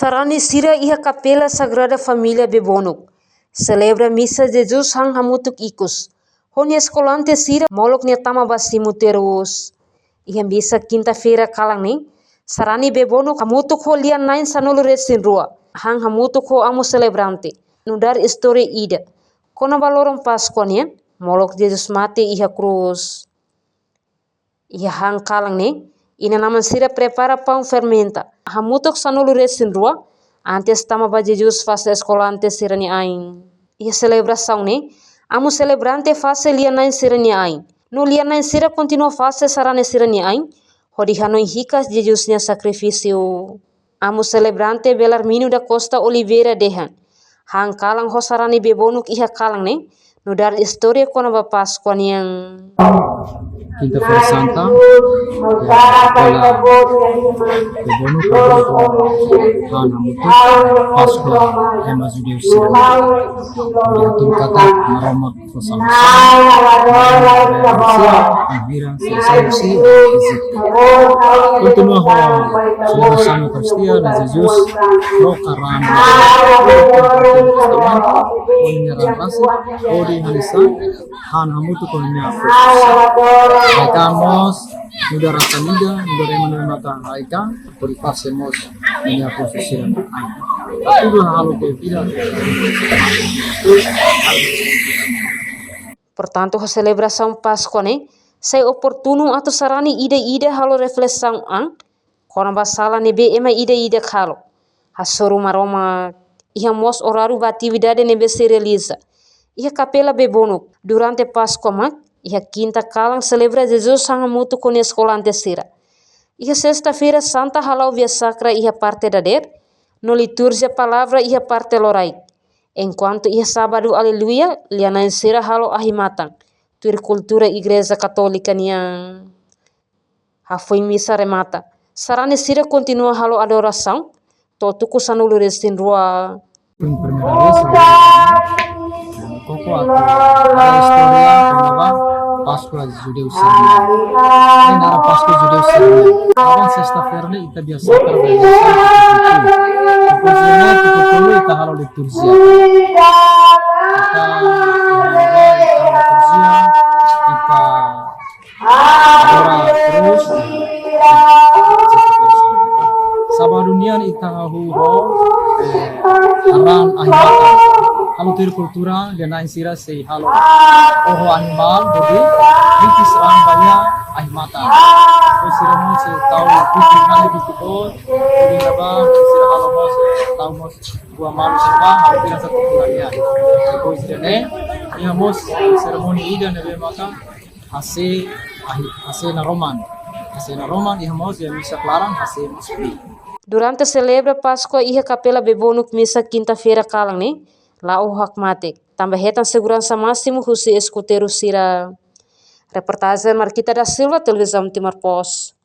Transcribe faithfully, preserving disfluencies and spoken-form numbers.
Sarani sira iha Kapela Sagrada Família Bebonuk selebra misa Jesus han hamutuk ikus. Ho nia eskolante sira molok nia tama ba simu terus. Iha misa kinta-feira kalan ne'e, sarani Bebonuk hamutuk ho lia-na'in sanulu-resin-rua han hamutuk ho amu selebrante nu'udar istória ida kona-ba loron Páskua nian, molok Jesus mate iha krús. Iha han kalan ne'e, inan-aman sira prepara paun fermenta hamutuk sanulu-resin-rua antes tama ba Jesus fase eskolante sira-nia ain. Iha selebrasaun ne'e, amu selebrante fase lia-na'in sira-nia ain. No lia-na'in sira kontinua fase sarani sira-nia ain hodi hanoin hikas Jesus nia sakrifísiu. Amu selebrante Belarmino da Costa Oliveira dehan, han kalan ho sarani Bebonuk iha kalan ne'e nu'udar istória kona-ba Páskua nian. Kinta-feira Santa, eh, Kapela Bebonuk, Kapela han hamutuk Páskua ema judeu sira. Hodi hatún katak Maromak fó salvasaun, Maromak bele realiza, envira salvasaun sira iha Ejitu. Kontinua ho selebrasaun Eukaristia ne'e Jesus troka raan, Antigu Testamento, ho nia raan rasik, hodi halo han hamutuk ho nia apostel. Ha'u mós nu'udar raan ida, nu'udar ema ne'ebé maka ha'u hodi fase mós nia apostel sira. Tudu halo ke tidak. Portantu, ho selebrasaun Páskua ne'e, sai oportunu atu sarani ida-ida halo reflesaun an kona-ba sala ne'ebé ema ida-idak halo. Hasoru Maromak, iha mós oráriu ba atividade ne'ebé sei realiza iha Kapela Bebonuk. Durante Páskua mak, iha kinta kalan selebra Jesus han hamutuk ho nia eskolante sira. Iha Sesta-feira Santa hala'o Via Sacra iha parte dadeer, no liturjia palavra iha parte loraik. Enkuantu iha Sábadu Aleluia, lia-na'in sira halo ahi-matan, tuir kultura Igreja Katólika nian. Hafoin misa remata, sarani sira kontinua halo adorasaun to'o tuku sanulu-resin-rua. Foin primeira vez ha'u koko atu halo istória kona-ba Páskua judeu sira-nian. Ne'e naran Páskua judeu sira-nian. Agora sesta-feira ne'e ita Via Sacra ba Jesus. Depois de ne'e, tuku tolu ita halo liturjia. Ita, ita halo liturjia, ita adora terus. Sábadu nian ita hahú ho, eh, raan ahi-matan. Halo tuir kultura, lia-na'in sira sei halo oho animál, hodi bitis raan ba iha ahi-matan. Depois sira mós sei tau bitis raan, bitis boot, hodi ne'ebá sira halo mós, tau mós buah malu sira ba, halo piran satu bulan ya. Depois de ne'e, iha mós, eh, serimónia ida ne'ebé maka hasa'e, ahi, hasa'e naroman. Hasa'e naroman, iha mós iha misa klaran, hasa'e mós fali. Durante selebra Páskua iha Kapela Bebonuk misa kinta-feira kalan ne'e, la'o hakmatek. Tanba hetan seguransa másimu husi eskuteiru sira. Reportajen Marquita da Silva, Televizaun Timor Post.